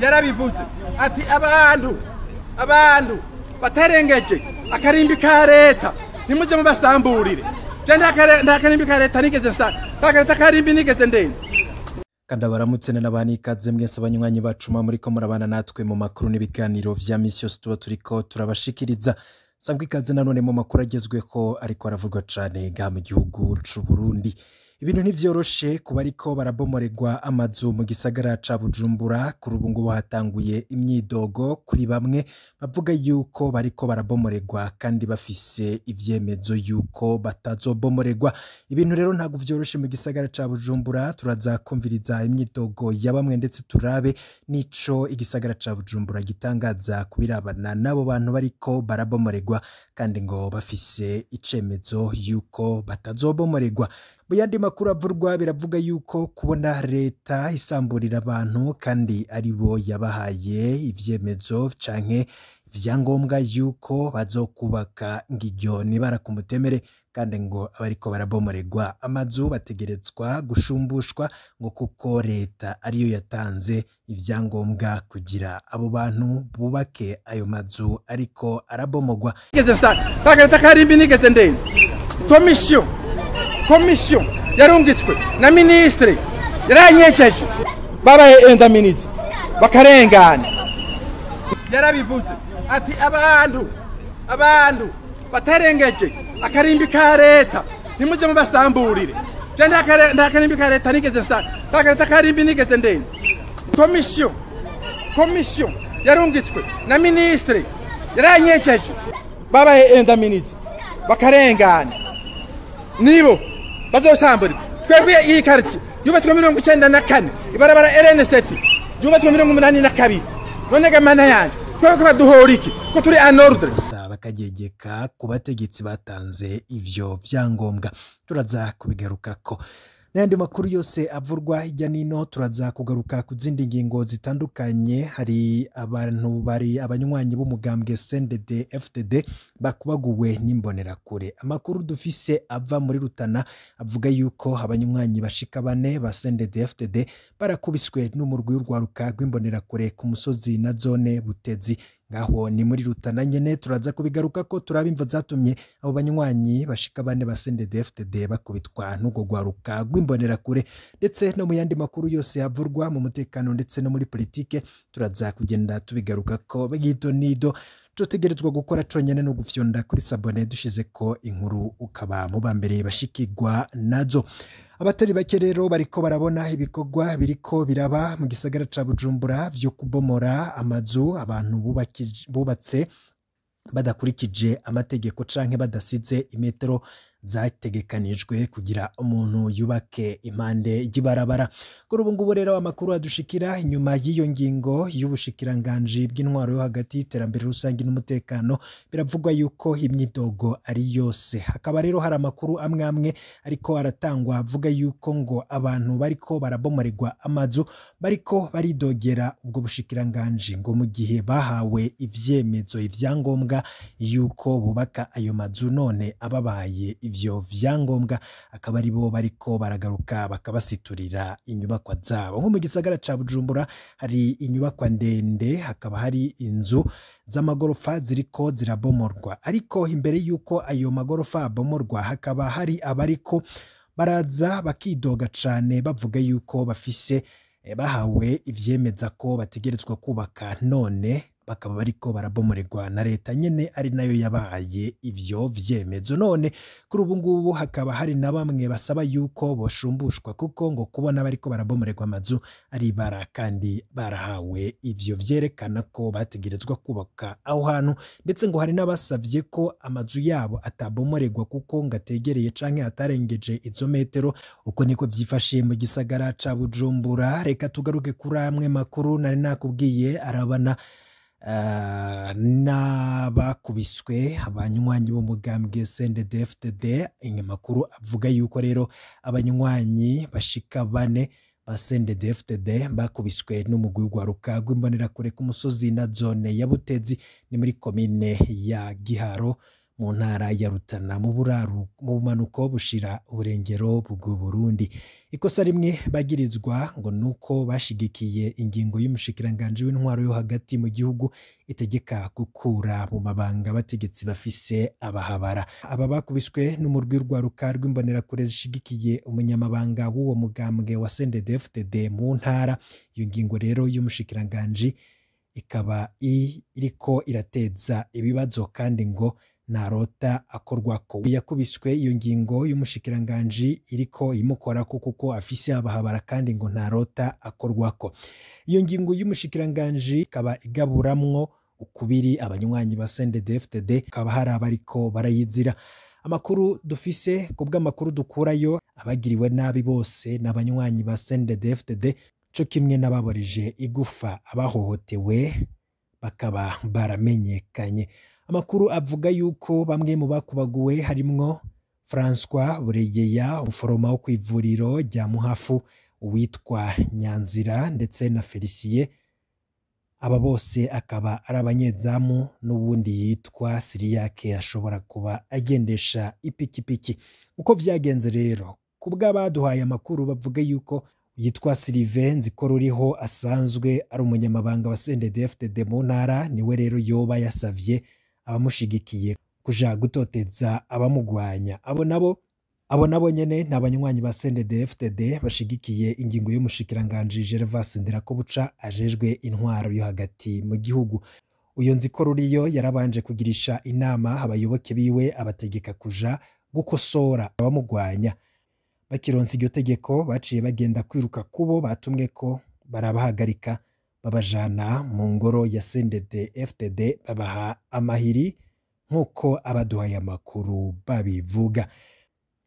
Yarabivuze ati abantu batarengeje akarimbi ka leta ntimuze mubasamburire. Je nta karimbi ka leta nigeze nsa, nta karimbi nigeze ndenza. Kandi abaramutse n'abani ikaze mwese abanywanyi bacu muriko murabana natwe mu makuru n'ibiganiro vya misi yose tuba turiko turabashikiriza. Sangwa ikaze nanone mu makuru agezweho ariko aravugwa cane ngaha mu gihugu c'u Burundi. Ibintu ntivyoroshe kuba ariko barabomoregwa amazu mu gisagara ca Bujumbura. Kuri ubu ngubu hatanguye imyidogo kuri bamwe bavuga yuko bariko barabomoregwa kandi bafise ivyemezo yuko batazobomoregwa. Ibintu rero ntabwo vyoroshe mu gisagara ca Bujumbura. Turaza kumviriza imyidogo ya bamwe ndetse turabe nico igisagara ca Bujumbura gitangaza kubirabana n'abo bantu bariko barabomoregwa kandi ngo bafise icemezo yuko batazobomoregwa. Mu yandi makuru avurwa biravuga yuko kubona leta isamburira abantu kandi aribo yabahaye ivyemezo canke ivyangombwa yuko bazokubaka ngiryo nibara ku mutemere, kandi ngo abariko barabomoregwa amazu bategerezwa gushumbushwa ngo kuko leta ariyo yatanze ivyangombwa kugira abo bantu bubake ayo mazu ariko arabomogwa. Nigeze nsa, nta karimbi nigeze ndenza. Komisiyo yarungitswe na ministre yaranyejeje, babaye endaminizi bakarengana. Yarabivuze ati abantu batarengeje akarimbi ka leta ntimuze mubasamburire. Je nta karimbi ka leta nigeze nsa, nta karimbi nigeze ndenza. Komisiyo yarungitswe na ministre yaranyejeje, babaye endaminizi bakarengana, nibo bazosamburirwa. Twebwe iyi quartier yubatswe 94, ibarabara RN7 yubatswe 82. None ga mana yanje, twebwe ko baduhora iki ko turi en ordre? Gusa bakagegeka ku bategetsi batanze ivyo vyangombwa. Turaza kubigarukako n'ayandi makuru yose avurwa hirya nino. Turaza kugaruka ku zindi ngingo zitandukanye. Hari abantu bari abanywanyi b'umugambwe CNDD FDD bakubaguwe n'imbonerakure. Amakuru dufise ava muri Rutana avuga yuko abanywanyi bashika bane ba CNDD FDD barakubiswe n'umurwi w'urwaruka rw'imbonerakure ku musozi na zone Butezi. Ngaho ni muri Rutana nyene. Turaza kubigaruka ko turaba imvo zatumye abo banywanyi bashika bane ba CNDD FDD bakubitwa n'urwo rwaruka rw'imbonerakure, ndetse no mu yandi makuru yose yavurwa mu mutekano ndetse no muri politike turaza kugenda tubigaruka ko bwito nido. Tutegerezwa gukora conyene no gufyonda kuri sabone dushize ko inkuru ukaba mu bambere bashikirwa nazo. Abatari bake rero bariko barabona ibikorwa biriko biraba mu gisagara ca Bujumbura vyo kubomora amazu abantu bubatse badakurikije amategeko canke badasize imetero zategekanijwe kugira umuntu yubake impande y'ibarabara. Kuri ubu ngubu rero amakuru adushikira inyuma y'iyo ngingo y'ubushikiranganji bw'intwaro yo hagati, iterambere rusange n'umutekano, biravugwa yuko imyidogo ari yose. Hakaba rero hari amakuru amwe amwe ariko aratangwa avuga yuko ngo abantu bariko barabomoregwa amazu bariko baridogera ubwo bushikiranganji ngo mu gihe bahawe ivyemezo ivyangombwa yuko bubaka ayo mazu, none ababaye ivyo vyangombwa akaba ari bo bariko baragaruka bakabasiturira inyubakwa zabo. Nko mu gisagara ca Bujumbura hari inyubakwa ndende, hakaba hari inzu z'amagorofa ziriko zirabomorwa, ariko imbere yuko ayo magorofa abomorwa hakaba hari abariko baraza bakidoga cane bavuga yuko bafise bahawe ivyemeza ko bategerezwa kubaka, none bakaba bariko barabomoregwa na leta nyene ari nayo yabaye ivyo vyemezo. None kuri ubu ngubu hakaba hari na bamwe basaba yuko boshumbushwa kuko ngo kubona bariko barabomoregwa amazu ari bara kandi barahawe ivyo vyerekana ko bategerezwa kubaka aho hantu, ndetse ngo hari n'abasavye ko amazu yabo atabomoregwa kuko ngo ategereye canke atarengeje izo metero. Uko niko vyifashe mu gisagara ca Bujumbura. Reka tugaruke kuri amwe makuru nari nakubwiye arabana n'abakubiswe abanywanyi b'umugambwe CNDD FDD. Amakuru avuga yuko rero abanywanyi bashika bane ba CNDD FDD bakubiswe n'umugwi w'urwaruka rw'imbonerakure ku musozi na zone ya Butezi, ni muri komine ya Giharo mu ntara ya Rutana mu bumanuko bushira uburengero bw'u Burundi. Ikosa rimwe bagirizwa ngo nuko bashigikiye ingingo y'umushikiranganje w'intwaro yo hagati mu gihugu itegeka gukura mu mabanga abategetsi bafise abahabara. Aba bakubiswe n'umurwi rwaruka rw'imbonerakure zishigikiye umunyamabanga w'uwo mugambwe wa CNDD-FDD mu ntara. Iyo ngingo rero y'umushikiranganje ikaba iriko irateza ibibazo kandi ngo narota akorwako. Yakubiswe iyo ngingo y'umushikiranganje iriko imukorako kuko afise abahabara kandi ngo ntarota akorwako. Iyo ngingo y'umushikiranganje ikaba igaburamwo ukubiri abanywanyi ba CNDD-FDD, kaba hari abariko barayizira. Amakuru dufise kubw'amakuru dukurayo, abagiriwe nabi bose n'abanywanyi ba CNDD-FDD co kimwe n'ababorije igufa abahohotewe bakaba baramenyekanye. Amakuru avuga yuko bamwe mu bakubaguwe harimwo François Buregeya, umuforoma wo kw'ivuriro rya Muhafu, uwitwa Nyanzira ndetse na Felicien. Aba bose akaba ari abanyezamu, n'uwundi yitwa Siriyake ashobora kuba agendesha ipikipiki. Uko vyagenze rero, kubw'abaduhaye amakuru bavuga yuko yitwa Sylvain Nzikoruriho asanzwe ari umunyamabanga wa CNDD-FDD mu ntara, niwe rero yoba yasavye abamushigikiye kuja gutoteza abamugwanya. Abo nabo nyene n'abanywanyi ba CNDD-FDD bashigikiye ingingo y'umushikiranganje Gervas Ndirakobuca ajejwe intwaro yo hagati mu gihugu. Uyo Nzikoruriyo yarabanje kugirisha inama abayoboke biwe abategeka kuja gukosora abamugwanya. Bakironse iryo tegeko baciye bagenda kwiruka kubo batumwe ko barabahagarika, babajana mu ngoro ya CNDD-FDD babaha amahiri nk'uko abaduhaye amakuru babivuga.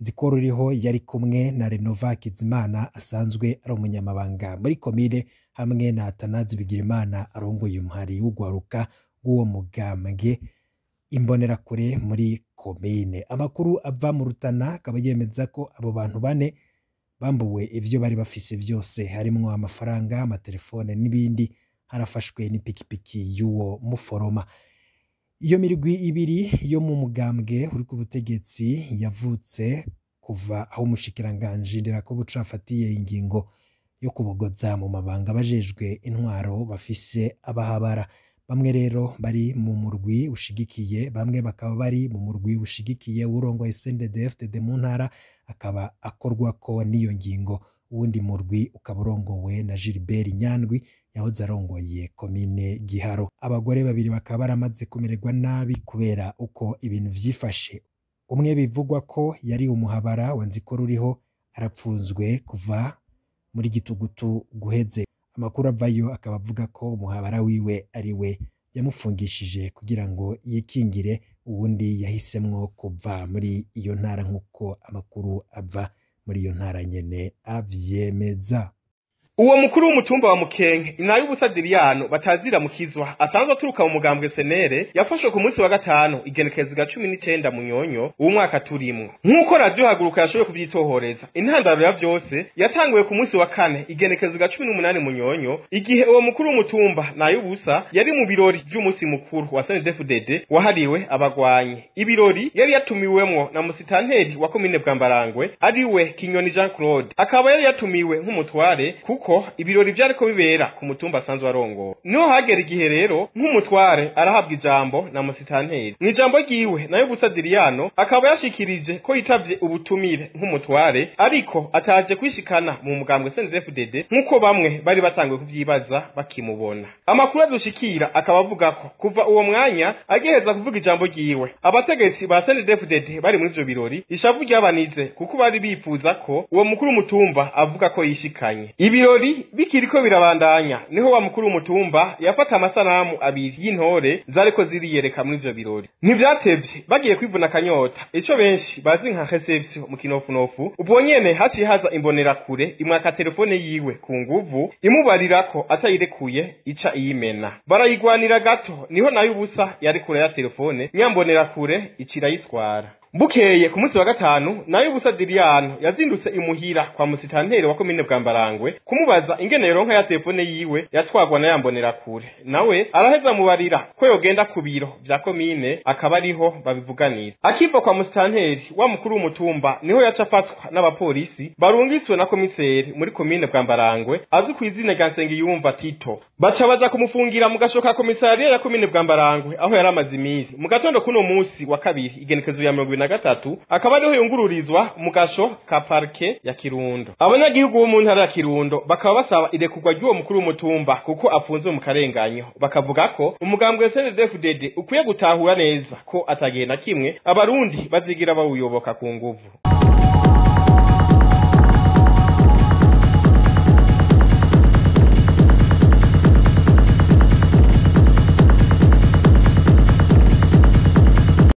Nzikoruriho yari kumwe na Renova Kizimana asanzwe ari umunyamabanga muri komine, hamwe na Atanazi Bigirimana arongoye umuhari w'ugwaruka rw'uwo mugambwe imbonerakure muri komine. Amakuru ava mu Rutana akaba yemeza ko abo bantu bane bambuwe ivyo bari bafise vyose, harimwo amafaranga, amatelefone n'ibindi, harafashwe n'ipikipiki y'uwo muforoma. Iyo mirwi ibiri yo mu mugambwe uri ku butegetsi yavutse kuva aho umushikiranganje Ndirakobuca afatiye ingingo yo kubogoza mu mabanga abajejwe intwaro bafise abahabara. Bamwe rero bari mu murwi ushigikiye, bamwe bakaba bari mu murwi ushigikiye urongoye CNDD-FDD mu ntara, akaba akorwako n'iyo ngingo. Uwundi murwi ukaba urongowe na Gilbert Nyandwi yahoze arongoye komine Giharo. Abagore babiri bakaba baramaze kumererwa nabi kubera uko ibintu vyifashe. Umwe bivugwa ko yari umuhabara wa Nzikoruriho arapfunzwe kuva muri gitugutu guheze. Amakuru avayo akaba avuga ko umuhabara wiwe ari we yamufungishije kugira ngo yikingire, uwundi yahisemwo kuva muri iyo ntara nk'uko amakuru ava muri iyo ntara nyene avyemeza. Uwo mukuru w'umutumba wa Mukenke inayo ubusadiriyano batazira mukizwa asanzwe aturuka mu mugambwe senere yafashwe ku munsi wa gatanu igenekerezo rya 19 Munyonyo uwo mwaka turimwo. Nkuko radio Haguruka yashoboye kuvyitohoreza, intandaro ya vyose yatanguye ku munsi wa kane igenekerezo rya 18 Munyonyo, igihe uwo mukuru w'umutumba nayo ubusa yari mu birori vy'umunsi mukuru wa CNDD-FDD wahariwe abagwanyi. Ibirori yari yatumiwemwo na musitanteri wa komine Bwambarangwe ariwe Kinyoni Jean Claude, akaba yari yatumiwe nk'umutware kuko ibirori vyariko bibera ku mutumba asanzwe arongo. Niho hagera igihe rero nk'umutware arahabwa ijambo na musitanteri. Mw'ijambo ryiwe nayo Busadiriyano akaba yashikirije ko yitavye ubutumire nk'umutware, ariko ataje kwishikana mu mugambwe CNDD-FDD nk'uko bamwe bari batanguye kuvyibaza bakimubona. Amakuru adushikira akaba avuga ko kuva uwo mwanya agiheza kuvuga ijambo ryiwe, abategetsi ba CNDD-FDD bari muri ivyo birori ishavu ryabanize kuko bari bifuza ko uwo mukuru mutumba avuga ko yishikanye. Ibirori bikiriko birabandanya niho wa mukuru w'umutumba yafata amasanamu abiri y'intore zariko ziriyereka muri ivyo birori. Ntivyatevye bagiye kwivuna akanyota, ico benshi bazi nka reception mu kinofunofu. Ubwo nyene haciye haza imbonerakure imwaka telefone yiwe ku nguvu imubarirako atayirekuye ica iyimena. Barayigwanira gato niho nayo ubusa yari kure ya telefone, nyambonerakure icirayitwara. Bukeye ku munsi wa gatanu nayo ubusa Adriano yazindutse imuhira kwa musitanteri wa komine Bwambarangwe kumubaza ingene yoronka ya telefone yiwe yatwagwa na yambonera kure, nawe araheza mubarira ko yogenda ku biro vya komine akaba ariho babivuganira. Akiva kwa musitanteri wa mukuru w'umutumba niho yaca afatwa n'abapolisi barungitswe na komiseri muri komine Bwambarangwe azwi ku izina rya Nsengiyumva Tito, baca baja kumufungira mu gasho ka komisariya ya komine Bwambarangwe aho yari amaze iminsi. Mu gatondo kuno munsi wa kabiri igenekezo ya 2023 akaba ariho yungururizwa mu gasho ka parke ya Kirundo. Abanyagihugu bo mu ntara ya Kirundo bakaba basaba irekurwa ry'uwo mukuru w'umutumba kuko afunzwe mu karenganyo, bakavuga ko umugambwe CNDD-FDD ukwiye gutahura neza ko atagihe na kimwe abarundi bazigira bawuyoboka ku nguvu.